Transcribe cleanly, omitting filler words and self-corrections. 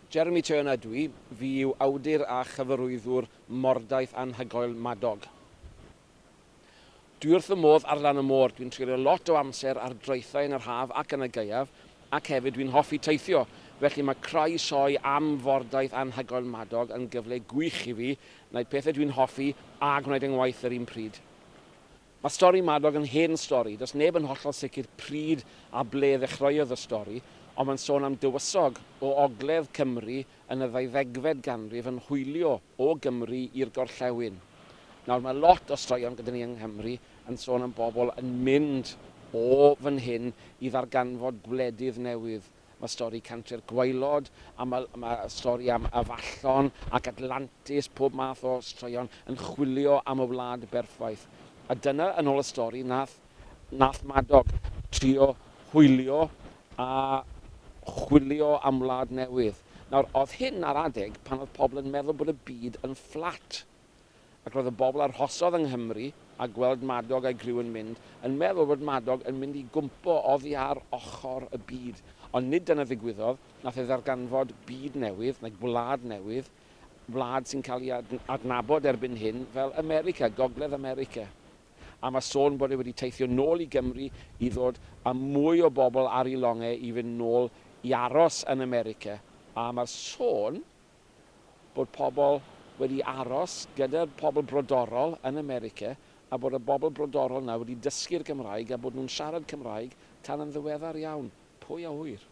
Jeremy Turner ydw i, fi yw awdur a chyfarwyddwr Mordaith Anhygoel Madog. Dwi wrth fy modd ar lan y môr, dwi'n treulio lot o amser ar draethau yn yr haf ac yn y gaeaf, ac hefyd dwi'n hoffi teithio, felly mae creu sioe am fordaith anhygoel Madog yn gyfle gwych i fi wneud pethau dwi'n hoffi a gwneud yng ngwaith yr un pryd. Mae stori Madog yn hen stori, does neb yn hollol sicr pryd a ble ddechreuodd y stori, ond mae'n sôn am dywysog o ogledd Cymru yn y ddeuddegfed ganrif yn hwylio o Gymru i'r gorllewin. Nawr mae lot o straeon gyda ni yng Nghymru yn sôn am bobl yn mynd o fan hyn i ddarganfod gwledydd newydd, Mae stori Cantre'r Gwaelod, a mae, mae stori am Afallon ac Atlantis, pob math o straeon yn chwilio am y wlad berffaith. A dyna, yn ôl y stori, nath, nath Madog trio hwylio a chwilio am wlad newydd. Nawr, oedd hyn ar adeg pan oedd pobl yn meddwl bod y byd yn fflat. Ac roedd y bobl arhosodd yng Nghymru a gweld Madog a'i griw yn mynd, yn meddwl bod Madog yn mynd i gwmpo oddi ar ochr y byd. Ond nid dyna ddigwyddodd, nath e ddarganfod byd newydd, neu gwlad newydd, wlad sy'n cael ei adnabod erbyn hyn fel America, Gogledd America. A mae sôn bod e wedi teithio nôl i Gymru i ddod â mwy o bobl ar ei longau i fynd nôl i aros yn America. A mae'r sôn bod pobl wedi aros gyda'r pobl brodorol yn America a bod y bobl brodorol 'na wedi dysgu'r Gymraeg a bod nhw'n siarad Cymraeg tan yn ddiweddar iawn. Pwy a ŵyr?